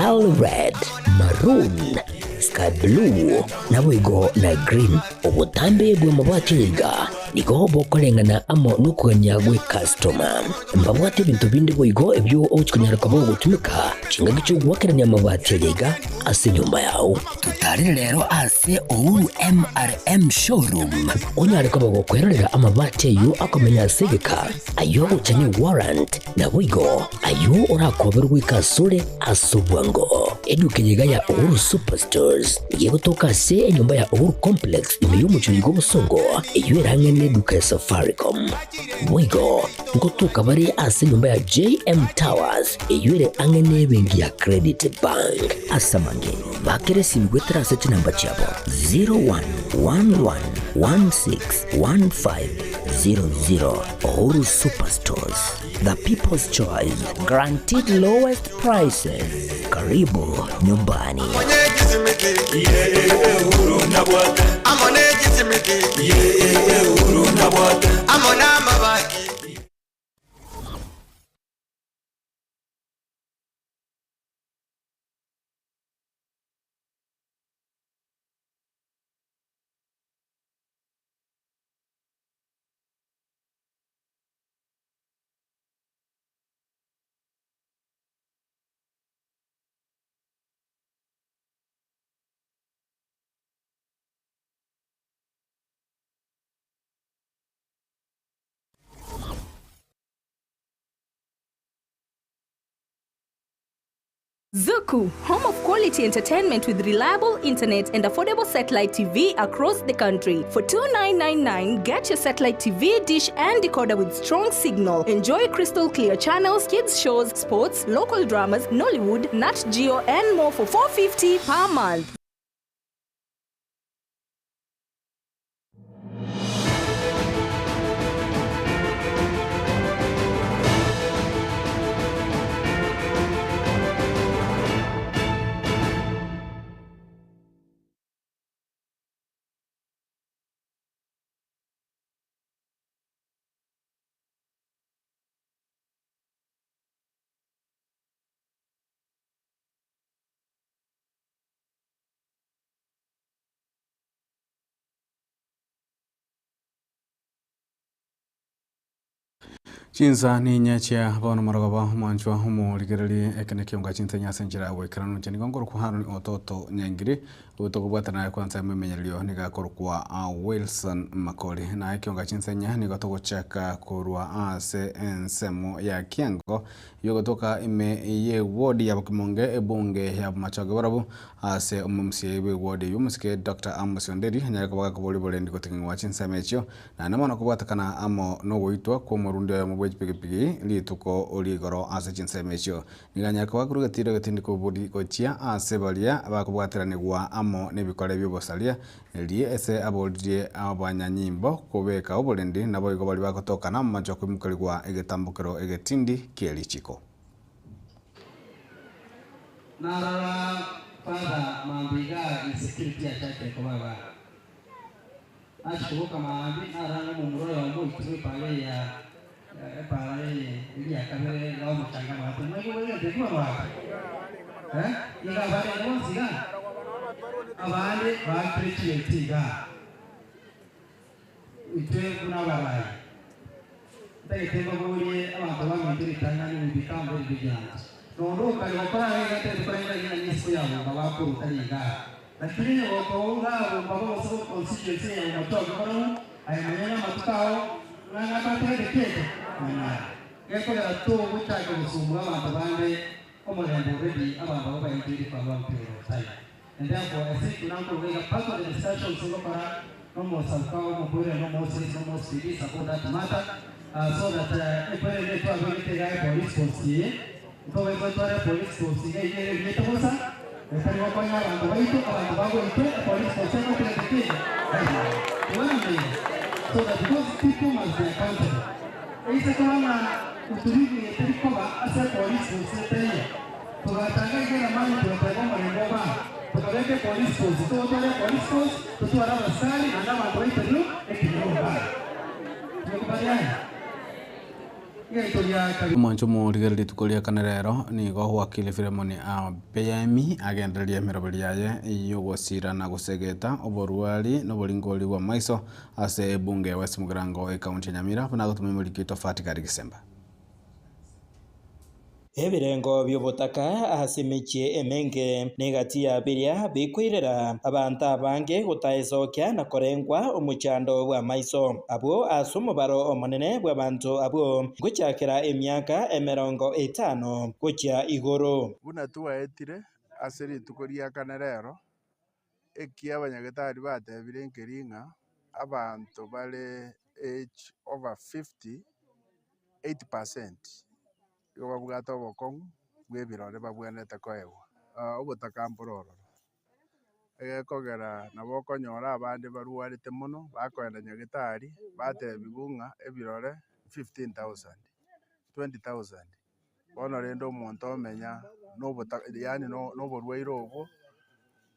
Dull red, maroon, sky blue, naboigo na green. Obotambe bw'amabati aya iga nigo bokoreng'ana amo nokogania gw'ecustoma. Mbabwate ebinto binde boigo ebio ogochia konyara koba ogotumeka chingaki chi'ogoakerania amabati aya iga ase enyomba yao. Totarere rero ase Uhuru MRM Showroom onyare koba gokwerorera amabati ayio akomenya ase egeka, ayio agocha ne warrant, Naboigo ayio orakoberwe goika asore ase obwango. Eduka eye iga ya Uhuru Superstores nigo egotoka ase enyomba ya Uhuru Complex ime y'omochie oyo bw'obosongo, eyio ere ang'e n'eduka ya Safaricom. Boigo ngotoka bare ase enyomba ya JM Towers eyio ere ang'e n'ebenki ya Credit Bank. Ase amange, bakera esimi goetera ase chinamba chiabo 0111161500. Uhuru Superstores, the people's choice, guaranteed lowest prices. Karibu nyumbani. Zuku, home of quality entertainment with reliable internet and affordable satellite TV across the country. For 2999, get your satellite TV, dish and decoder with strong signal. Enjoy crystal clear channels, kids shows, sports, local dramas, Nollywood, Nat Geo and more for 450 per month. Chinsa ninye chia bono morogoba omwanchwa omorigererie eke nekionga chinsenya ase enchera ya goikeranu inche nigo nkorokwa Haron Ototo Nyangiri oyo tokobwatana naye kwansa ememenyererio nigo akorokwa Wilson Makori na ekionga chinsenya nigo togochaka korwa ase ensemo ya Kiango yogotoka ime ye ward ya Bokimonge ebunge ya Bomachoge barabwo Ase omomsiai bw'ewodi eyio omosike Doctor Amos Onderi anyare koba gakoboria oborendi goting'igwa chinsemo echio, naende mono kobwatekana amo nogoitwa kw'omorundi oyomo bwe chipigipigi rituko rigoro ase chinsemo echio. Nigo anyare koba korwa egetiro egetindi kobori gochia ase baria bakobwateranigwa amo nebikore bi'obosaria, erio ase aboririe abanyanyimbo kobeka oborendi naboigo baria bagotokana amache okoimokerigwa egetambokero egetindi kie richiko. Narora Father mambia igaa insecurity yachakire koba igaa. Nachia koboka maambia narora ng'a omomura oyomo oitirwe epaara eye ya epaara eye eria ya kabere iga omochanga amato. Mwaigwa bwegento ekio babwate? Eh? Nigo abarenge bonsi igaa? Abande baakire chieti igaa. Intwe buna abarai, ntagete mbaborie abanto baminto ritang'ani we become very vigilant. Nonde okare gokora iga iga ntagete korenda ng'a nesiko ya bomba bakorwa tari igaa. Lakini onye gokounga bomba gose constituency eye ya bomachoge barabwo, aye manya ng'a amatuko ao ng'a ng'atatagete kende manyara. Gekogera togochaka gosumbua abanto bande omorembe already abanto abo baenjoire for a long period of time. And therefore, I think buna nkoruga iga part of the discussions ngokora nomosabka omokoire na omosis na omoCPDs about that matter so that ekwere ere twabegete iga epolice post eye ntobaise gotwara epolice post iga eyio ere eriete bosa etari gokonya abanto baito abanto bagoitwe epolice post egotugete kende Tibaramenya so that those people must be accountable eise koba ng'a utulivu eye teri koba ase epolice post etaiyo. Togatanga iga eramani togateba omorembe obe aa, tokabeka epolice force, togotwara epolice force, totware abasikari naende abanto baiterwe ekenyoro igaa. Timokobare aya? Omwancho omorigereria rituko ria kane rero nigo Wakili Philemon Abeyemi agendererie emeroberi yaye y'ogosira na gosegeta oborwari na oboringori bw'amaiso ase ebunge ya West Mugirango ekaunti ya Nyamira buna agotoma emoriki oito Fatigari Gisemba. Ebirengo bi'obotaka ase emechie emenge negati ya biria bikoirera abanto abange gotaesokia na korengwa omochando bw'amaiso. Abwo ase omobaro omonene bw'abanto abwo ngochakera emiaka emerongo etano gochia igoro. Buna twaetire ase rituko ria kane rero, eki abanyagetari batebire nkeri ng'a abanto bare age over 50, 80% igo babwate obokong'u bwa ebirore babwenerete koegwa. Obotaka mboro ororo, egekogera nabo okonyora abande barwarete mono, bakoenda nyagetari, batebiwa ng'a ebirore 15,000, 20,000, bono rende omonto omenya na obota yaani na oborwaire obwo,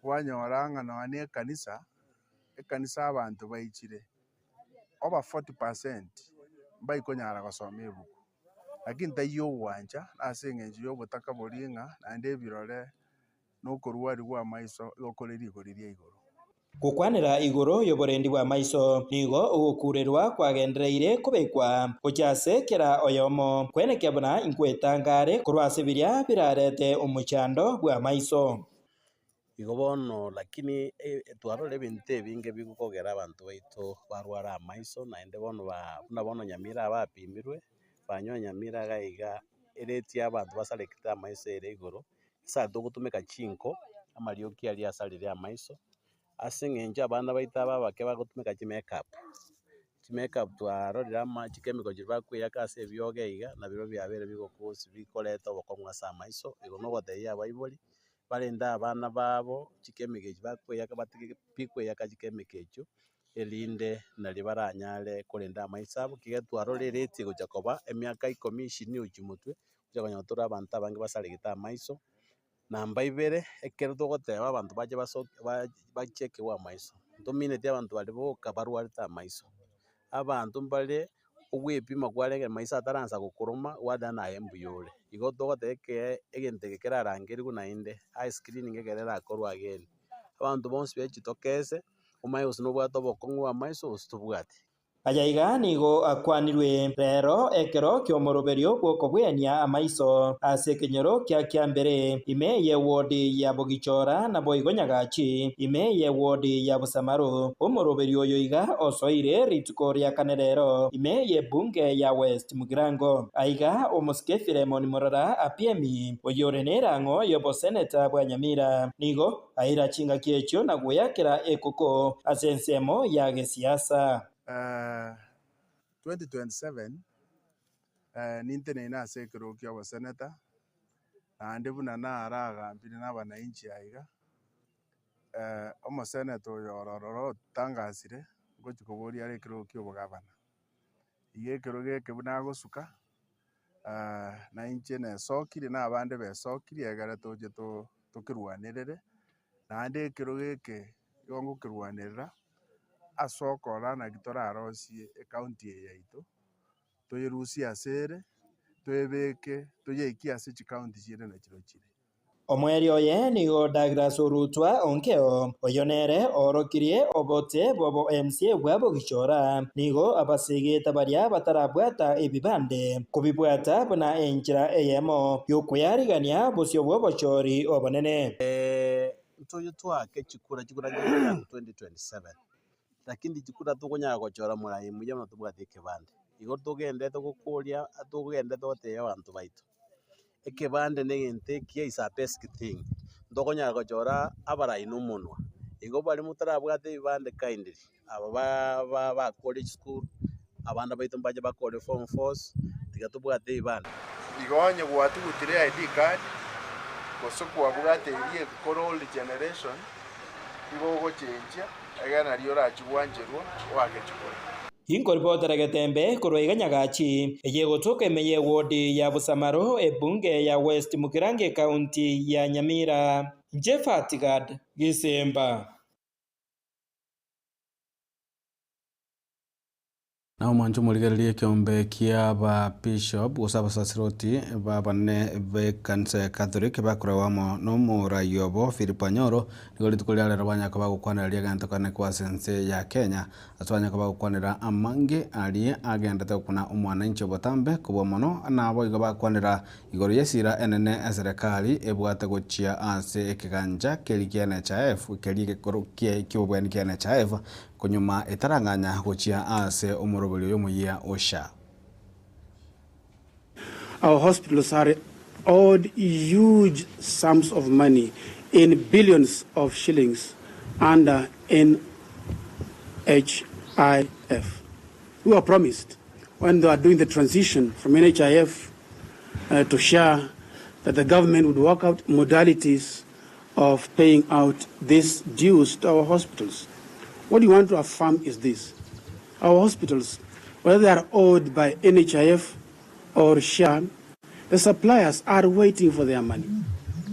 kwanyora ng'a nonya na ekanisa, ekanisa abanto baichire, over 40% mbaikonyara gosoma ebuku. Lakini taiyo ogwancha ase eng'encho ya obotaka boria ng'a naende ebirore na okorwarigwa amaiso igo kore rigori ria igoro. Gokwanera igoro y'oborendi bw'amaiso nigo ogokuurerwa kwagendereire kobekwa gochia ase kera oyomo, kwenekia buna inkwetanga are korwa ase biria birarete omochando bw'amaiso. Igo bono lakini twarorire ebinto ebinge bigokogera abanto baito barware amaiso naende bono ba buna bono Nyamira aba bapimirwe, banyora Nyamira iga iga ereti ya abanto basarekete amaiso ere igoro, ase togotumeka chinko, amarioki aria asarire amaiso, ase eng'encho abana baito aba abake bagotumeka chimake up, chimake up twarorire ama chikemiko chiria bakoeyaka ase ebioge iga, nabirobio biabeire bigokosi bikoreta obokong'u ase amaiso, igo nogotebia abaibori. Barende abana babo chikemiko echi bakoeyaka batige pi koeyaka chikemiko echio, erinde nario baranyare korenda amaiso abo, ekiagera twarorire ereti egocha koba emiaka ikomi ishirini gochia motwe, gocha konyora tore abanto abange basaregete amaiso. Namba ibere, ekero togoteba abanto bache basoke ba bachekewe amaiso, ntomineti abanto baria boka barwarete amaiso, abanto mbare ogwepima kwarenge maiso ataransa gokoroma gwateba naye mbuya ore. Igo togoteba ekee egento eke kerarangerigwe naende, eye screening ekero erakorwe again, abanto bonsi bechitokese, omanye gose nobwate obokong'u bwa amaiso gose tobwati. Aya iga nigo akwanirwe rero ekero ki'omoroberio bw'okobwenia amaiso ase ekenyoro kia Kiambere, ime y'ewodi ya Bogichora naboigo Nyagachi, ime y'ewodi ya Busamaru. Omoroberio oyo iga osoire rituko ria kane rero ime y'ebunge ya West Mugirango. Aiga omosike Philemon Murara Apiemi, oyore nerang'o y'oboseneta bwa Nyamira, nigo aira chingaki echio na goyakera ekoko ase ensemo ya gesiasa. 2027 ninteneine ase ekerogo ki'oboseneta, naende buna naragambire nabananchi aiga, omoseneta oyo ororo otangasire ngochia koboria are ekerogo ki'obogavana. Iga ekerogo eke buna agosuka, na inche nesokire na abande besokirie egere toche to tokerwanerere, naende ekerogo eke igo ngokerwanerera ase okorora naki torarosie ecounty eye yaito, toyerusie ase ere, toyebeke toyeikie ase chicounty chinde nachirobio chire. Omoerio oye nigo Douglas Orutwa Onkeo, oyio nere oorokirie obote bw'obo MCA bwa Bogichora, nigo abasegete baria batarabwata ebibande kobibwata buna enchera eyemo y'okweyarigania bosio bw'obochori obonene. Ntoyo twake chikura, chikura nchiria 2027 Lakini chikura tokonyara gochora moraia muya buna tobwate ekebande. Igo togenderete gokoria togenderete gotebia abanto baito, ekebande na egento ekiya is a basic thing, ntokonyara gochora abarai na omonwa. Igo baria motarabwate ebibande kindly, aba ba- ba bakore chisukuru, abana baito mbache bakore form fours, tiga tobwate ebibande. Igo onye gwatugutire ID card, gose kwabwate eria ekore old generation, igo ogochenchia, egere nario orachie gwancherwa oake chikura. Inkoripotera Getembe korwa iga Nyagachi, eye egotoka ime y'ewodi ya Busamaro, ebunge ya West Mugirango ekaunti ya Nyamira. Inche Fatigad Gisimba. Na omwancho omorigererie ekeombe kia ba bishop gose abasasiroti b'abanene b'ekanisa ya Catholic bakorewa amo n'omorai obo Philip Anyolo, nigo rituko ria rero banyara koba gokwanera riagento kane kwa ase ense ya Kenya. Ase banyara koba gokwanera amange aria agendete gokuna omwananchi obotambe kobua mono naboigo bakwanera igoro y'esira enene eserekari ebwate gochia ase ekegancha keria kia NHIF keria gekoro ki'obobweni kia NHIF Konyuma etarang'anya gochia aase omoroberio y'omoyia o SHA. Our hospitals are owed huge sums of money in billions of shillings under NHIF. We were promised when they were doing the transition from NHIF to SHA that the government would work out modalities of paying out these dues to our hospitals. What we want to affirm is this. Our hospitals, whether they are owed by NHIF or SHA, the suppliers are waiting for their money.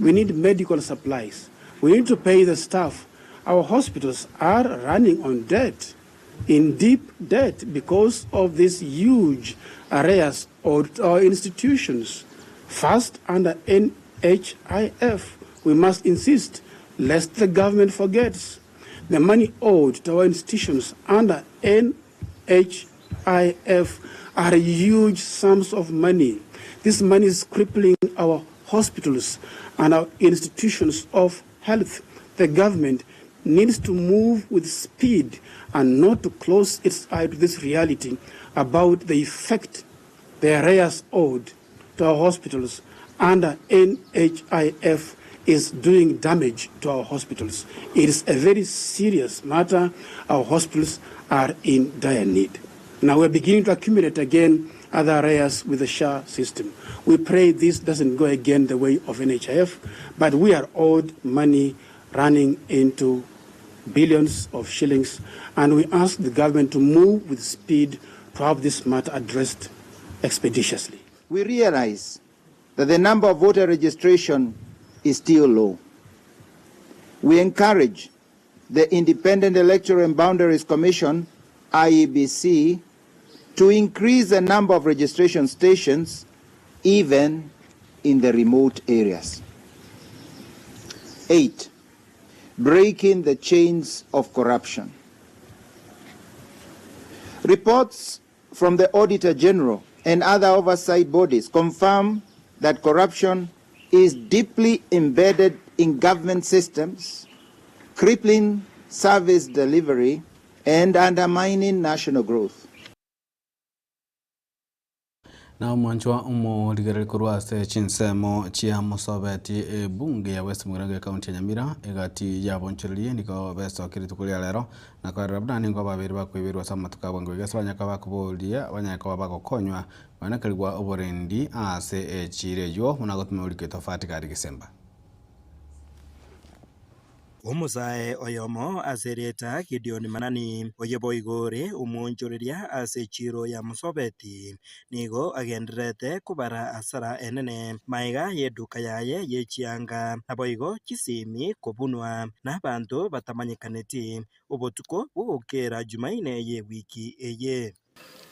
We need medical supplies. We need to pay the staff. Our hospitals are running on debt, in deep debt, because of these huge arrears owed to our institutions. First, under NHIF, we must insist, lest the government forgets, the money owed to our institutions under NHIF are huge sums of money. This money is crippling our hospitals and our institutions of health. The government needs to move with speed and not to close its eye to this reality about the effect the arrears owed to our hospitals under NHIF is doing damage to our hospitals. It is a very serious matter. Our hospitals are in dire need. Now we're beginning to accumulate again other arrears with the SHA system. We pray this doesn't go again the way of NHIF, but we are owed money running into billions of shillings, and we ask the government to move with speed to have this matter addressed expeditiously. We realize that the number of voter registration is still low. We encourage the Independent Electoral and Boundaries Commission, IEBC, to increase the number of registration stations even in the remote areas. 8. Breaking the chains of corruption. Reports from the Auditor General and other oversight bodies confirm that corruption is deeply embedded in government systems, crippling service delivery and undermining national growth. Na omwanchwa omorigereria korwa ase chinsemo chia Mosobeti ebunge ya West Mugirango ekaunti ya Nyamira egati yabonchorerie nigo besokia rituko ria rero na koerera buna nigo babere bakoiberwa ase amatuko abwo ngoiga ase banyare koba bakoboria banyare koba bagokonywa koenekerigwa oborendi ase echiro eywo buna gotuma orikwe tofauti gari gesemba. Omosae oyomo ase erieta Gideoni Manani, oye boigo ore omoonchoreria ase echiiro ya Mosobeti, nigo agendererete kobara asara enene magega y'eduka yaye ye chianga, naboigo chisimi kobunwa nabanto batamanyekaneti, obotuko bw'ogokera Jumaine y'ewiki eye.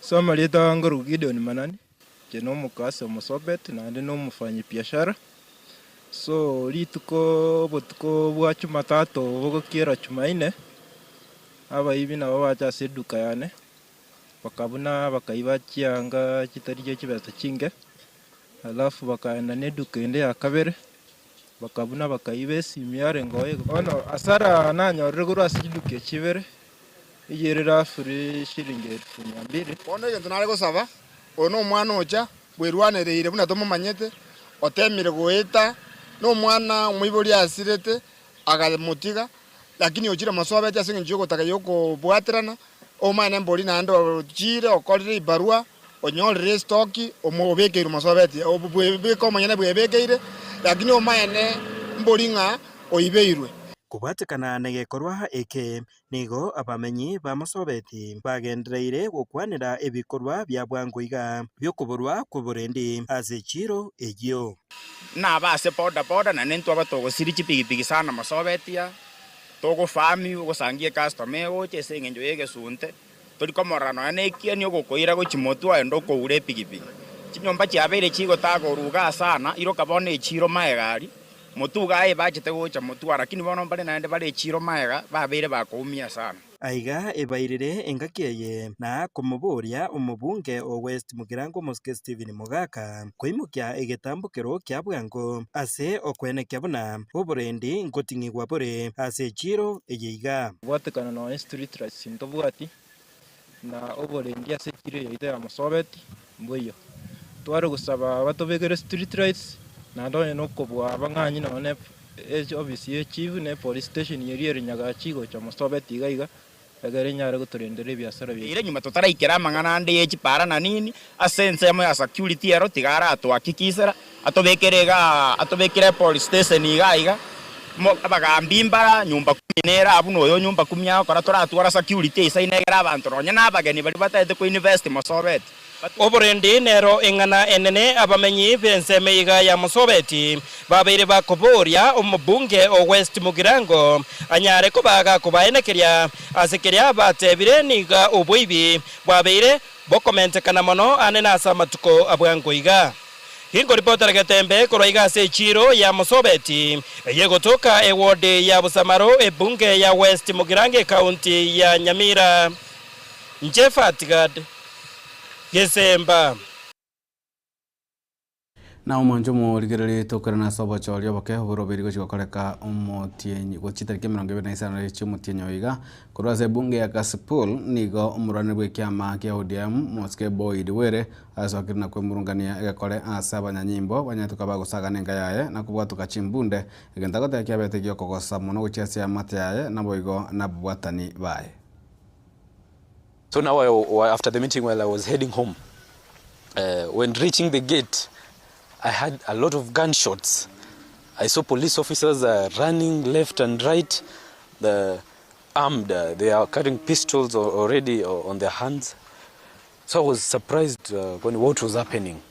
Ase amarieta aa nkorokwa Gideon Manani, inche na omokasi o Mosobeti naende na omofanyibiashara. So rituko obotuko bwa Jumatatu bogokiera Jumanne, abaibi nabo bacha ase eduka yane, bakabuna bakaiba chianga chitari chia chibesa chinke, alafu bakaenda na eduka ende ya kabere, bakabuna bakaiba esimi yarenge oo igo. Bono hasara nanyorire korwa ase chiduka echi ibere, eyio ere roughly shilingi elfu mia mbili. Bono egento nare gosaba, oyo nomwana ocha bwerwanereire buna tomomanyete, otemire goeta, nomwana omoibori asirete, akamotiga, lakini ochire mosobeti ase engencho y'ogotaka y'okobwaterana, omanye mbori naende ochire okorire ebarua, onyorire estoki, omo obekeirwe mosobeti, bweka omonyene bwebekeire, lakini omanyene mbori ng'a oibeirwe. Kobwatekana negekorwa eke, Nigo abamenyi ba Mosobeti bagendereire gokwanera ebikorwa bia bwango iga bi'okoborwa kw'oborendi ase echiiro eyio. Naba ase boda boda naende ntwaba togosiria chipigipigi sana Mosobeti aa, togofamiwa ogosangia ecustomer egocha ase eng'encho y'egesunte. Torikomorora nonya na ekieni ogokoira gochia motwe oende okoura epigipigi. Chinyomba chiabeire chigotagoru igaa sana, iroka bono echiro maega aria, motwe igaa aye bachete gocha motwe lakini bono mbare naende bare echiro maega, babeire bakoumia sana. Aiga ebairire engaki eye na komoboria omobunge o West Mugirango Omosike Stephen Mogaka koimokia egetambokero kia bwango ase okwenekia buna oborendi nkoting'igwa bore ase echiro eye iga. Kobwatekana nonya street lights ntobwati, na oborendi ase echiro yaito ya Mosobeti mboiyo. Tware gosaba batobekere street lights, naende onye na okobua abang'anyi nonya na ofisi ya echief na epolice station eria ere Nyagachi gocha Mosobeti iga iga, egere enyare gotorendera ebiasara biaito. Ere nyuma totaraikera amang'ana ande ye chipara na nini, ase ensemo ya security ero tiga aratohakikisera, atobekere igaa atobekere epolice station iga iga, mo abagambi mbara nyumba kumi nere abwo na oyo nyumba kumi agokora toratwara security eisaine egere abanto nonye na abageni baria bataete ko invest Mosobeti. Oborendi nero eng'ana enene abamenyi b'ensemo iga ya Mosobeti babeire bakoboria omobunge o West Mugirango anyare koba gakobaenekeria ase keria batebire niga oboibi bwabeire bokomentekana mono ane nase amatuko abwango iga. Ginkoripotera Getembe korwa iga ase echiiro ya Mosobeti eyegotoka eward ya Busamaro ebunge ya West Mugirango ecounty ya Nyamira. Inche Fatgad Gesemba. Na omwancho omorigererie tokerane ase obochori oboke oboroberi gochia gokoreka omotienyi gochia chitariki 25 chi'omotienyi oyo iga. Korwa ase ebunge ya Kasipul nigo omorwani bw'ekiama kia ODM Mosike Boyd Were asokire na kwemurungania egekore ase abanyanyimbo banyarete koba bagosagana enka yaye na kobwatoka chimbunde egento agoteba kiabete giokogosa mono gochia ase eamate yaye naboigo nababwatani baye. So now I, after the meeting while I was heading home, uh, when reaching the gate, I had a lot of gunshots. I saw police officers uh, running left and right, the armed. Uh, they are carrying pistols already on their hands. So I was surprised uh, when what was happening.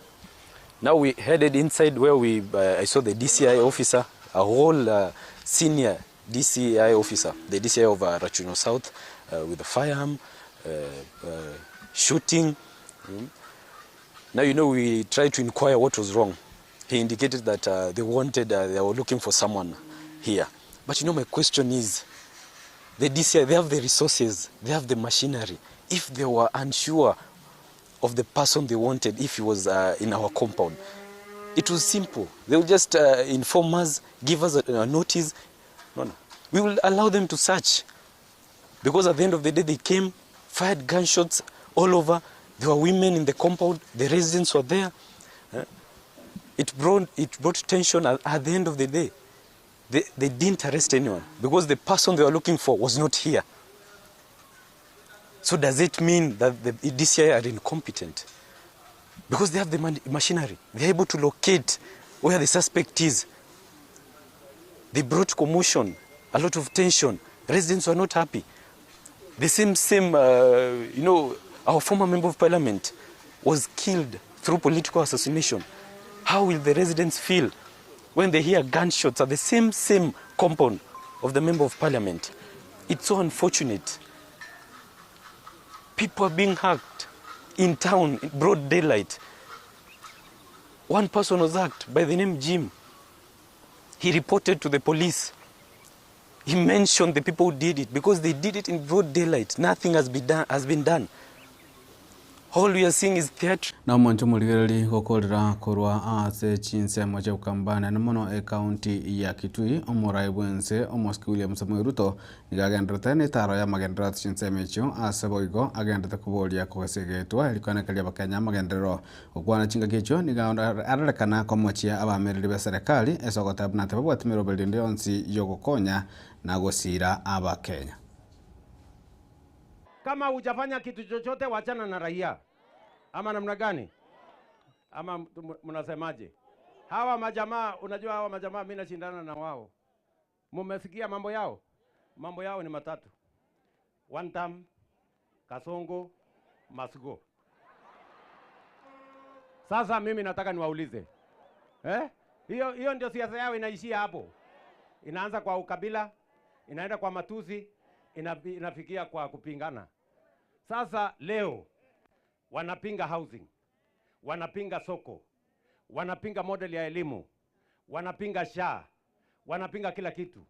Now we headed inside where we uh, I saw the DCI officer, a whole uh, senior DCI officer, the DCI of uh, Rachuonyo South, uh, with a firearm, uh, uh, shooting. Now, you know, we tried to inquire what was wrong. He indicated that uh, they wanted, uh, they were looking for someone here. But you know, my question is, the DCI, they have the resources, they have the machinery. If they were unsure of the person they wanted, if he was uh, in our compound, it was simple. They will just uh, inform us, give us a notice. No, no. We will allow them to search. Because at the end of the day, they came, fired gunshots all over. There were women in the compound. The residents were there. It brought tension at the end of the day. They didn't arrest anyone because the person they were looking for was not here. So does it mean that the DCI are incompetent? Because they have the machinery. They're able to locate where the suspect is. They brought commotion, a lot of tension. Residents were not happy. The same, you know, our former member of parliament was killed through political assassination. How will the residents feel when they hear gunshots at the same compound of the member of parliament? It's so unfortunate. People are being hacked in town in broad daylight. One person was hacked by the name Jim. He reported to the police. He mentioned the people who did it because they did it in broad daylight. Nothing has been done. Has been done. All we are seeing is theatre. Na omonto omorigereri gokorera korwa ase chinsemo chia Ukambani na mono ekaunti ya Kitui omorai bwense omosike William Samoei Ruto nigo agenderete na etaro ya magenderero ase chinsemo echio ase boigo agenderete koboria kogesegetwa erikoenekeria abakenya amagenderero gokwana chingaki echio nigo arorekana komochia abamereri ba serikali ase ogoteba buna tebabwati emeroberi ende yonsi yogokonya na gosira abakenya. Kama hujafanya kitu chochote, wachana na raia. Ama namna gani? Ama mnasemaje? Hawa majamaa, unajua hawa majamaa mimi nashindana na wao. Mumesikia mambo yao? Mambo yao ni matatu. One term, Kasongo, must go. Sasa mimi nataka niwaulize. Hiyo hiyo ndio siasa yao inaishia hapo. Inaanza kwa ukabila, inaenda kwa matusi, inafikia kwa kupingana. Sasa leo wanapinga housing, wanapinga soko, wanapinga model ya elimu, wanapinga SHA, wanapinga kila kitu.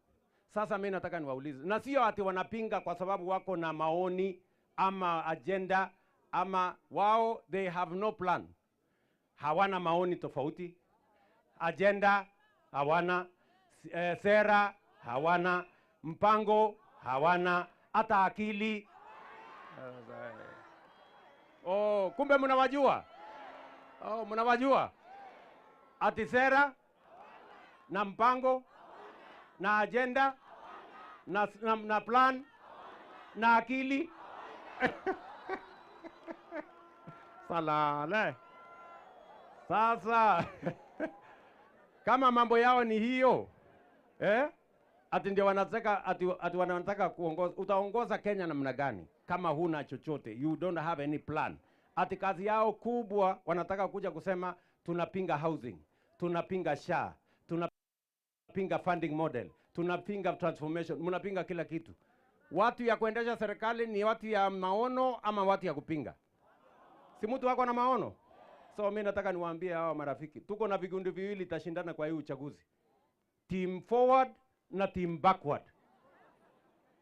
Sasa mimi nataka niwaulize, na sio ati wanapinga kwa sababu wako na maoni ama agenda ama wao, they have no plan, hawana maoni tofauti, agenda hawana, sera hawana, mpango hawana, hata akili. Oh, kumbe mnawajua. Oh, mnawajua ati sera na mpango na agenda na plan na akili. Salale. Sasa kama mambo yao ni hiyo, eh? Ati ndio wanataka, ati wanataka kuongoza. Utaongoza Kenya namna gani kama huna chochote? You don't have any plan. Ati kazi yao kubwa wanataka kuja kusema tunapinga housing, tunapinga SHA, tunapinga funding model, tunapinga transformation, mnapinga kila kitu. Watu ya kuendesha serikali ni watu ya maono ama watu ya kupinga? Si mtu wako na maono? So mimi nataka niwaambie hawa marafiki, tuko na vikundi viwili tashindana kwa hii uchaguzi. Team forward na team backward.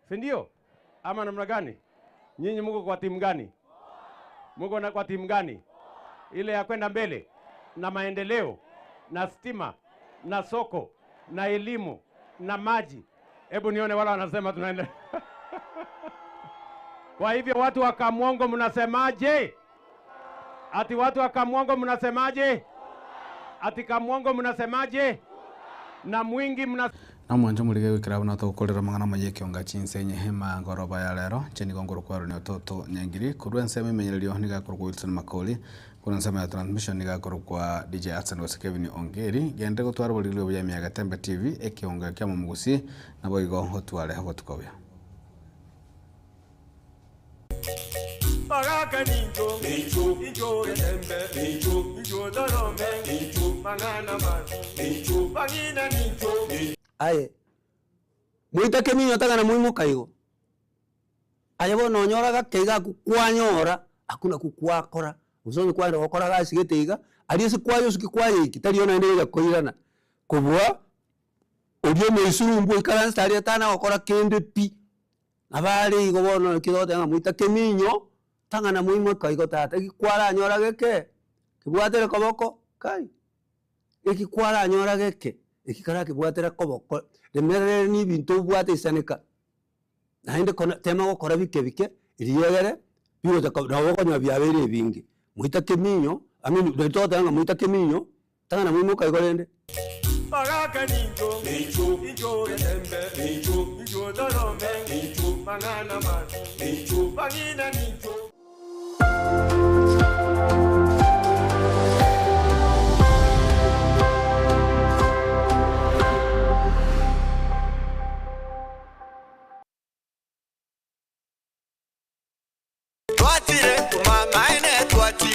Si ndio? Ama namna gani? Nyinyi mko kwa timu gani? Mko na kwa timu gani? Ile ya kwenda mbele na maendeleo na stima na soko na elimu na maji. Hebu nione wala wanasema tunaenda. Kwa hivyo watu wa Kamwongo mnasemaje? Ati watu wa Kamwongo mnasemaje? Ati Kamwongo mnasemaje? Na mwingi mna Na mwancho murige gwikira buna togukorera mang'ana maye ekionga chinse hema ngoroba ya lero cheni gongoro kwaro ni ototo nyangiri kurwa ensemo emenyererio nigakorwa Wilson Makori kurwa ensemo ya transmission nigakorwa kwa DJ Atsan gose Kevin Ongeri gende gotwara borigrio bya miaga Tembe TV ekionga kia momugusi nabo igo otware botuko buya. Baraka ninjo, ninjo, ninjo tembe, ninjo, ninjo dorome, ninjo, manana ma, ninjo, bagina ninjo. Aye. Mwitake minyo tagana muimu kaigo. Aye bono onyora gakeiga kukwanyora, hakuna kukwakora. Usonye kwanda gokora gasigete iga, ari ase kwayo suki kwaye iki tari ona ndega koirana. Kubwa orio moisurumbu ikaransa ari tana gokora kende pi. Abare igo bono kidote nga mwitake minyo tangana muimu kaigo tata ikwara nyora geke. Kibwatere koboko kai. Ikikwara nyora geke. Ikikara kibwatere koboko. Remerere ni bintu obwate isaneka. Naende kona tema gokora bike bike iriyegere bigocha nabo konywa byabere ebinge. Mwitake minyo, I mean ndotota nga mwitake minyo tangana muimu kaigo rende. Baraka ninjo, ninjo, ninjo tembe, ninjo, ninjo dorome, ninjo, manana ma, ninjo, bagina ninjo.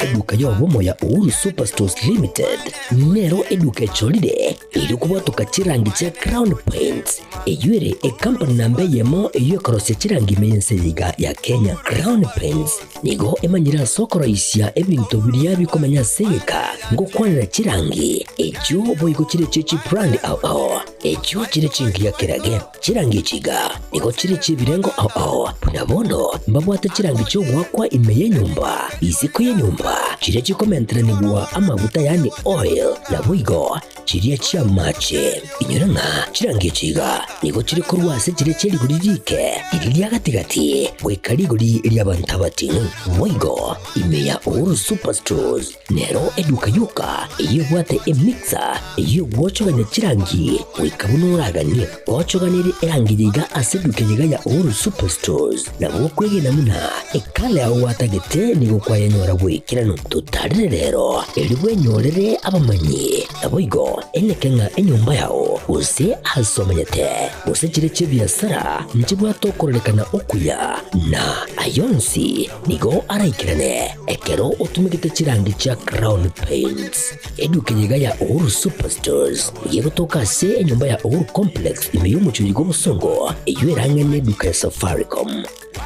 Eduka y'obumo ya Uhuru Superstores Limited nero eduka echolire iri kubwatuka chirangi chia Crown Paints eyuere ekampani namba eyemo eyo ekorosia chirangi ime yiga ya Kenya. Crown Paints nigo emanyire ase okoroisia ebinto biria bikomenya ase egeka ngokwanera chirangi echio boigo chire chichi brand ao ao echio chire chingiya kerage chirangi echiga nigo chire chibirengo ao ao buna bono mbabwate chirangi chiogwakwa ime y'enyomba isiko y'enyomba chiria chikomenteranigwa amaguta yani oil na boigo chiria chia mache inyora ng'a chirangi echiga nigo chiri korwa ase chire chierigori rike riri ria gatigati goika rigori ria bantu abatinu boigo ime ya Uhuru Superstores nero eduka yoka eyo ebwate emixer eyo egwochogania chirangi goika buna oraganie gochoganere erangi yiga ase eduka yiga ya Uhuru Superstores nabo okwegena muna ekala yago gwatagete nigo kwayenyora gwikirano tutarire rero eri bwenyorere abamanyi nabo igo eneke ng'a enyomba yao gose asomenyete gose chire chia ebiasara nchibwate okororekana okuya na ayonsi nigo araikirane ekero otumegete chirangi chia Crown Paints eduka yiga ya Uhuru Superstores yegotoka ase enyomba ya Uhuru Complex ime y'omuchuri gw'obosongo eyo erang'ane eduka ya Safaricom.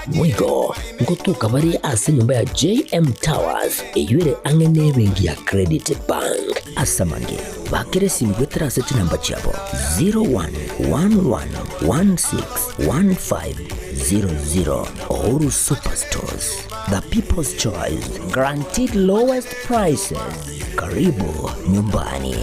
Boigo nkotoka bare ase enyomba ya JM Towers eywo ere ang'e nebenki ya Credit Bank. Ase amange, bakera esimi goetera ase chinamba chiabo 0111161500. Uhuru Superstores, the people's choice, guaranteed lowest prices. Karibu nyumbani.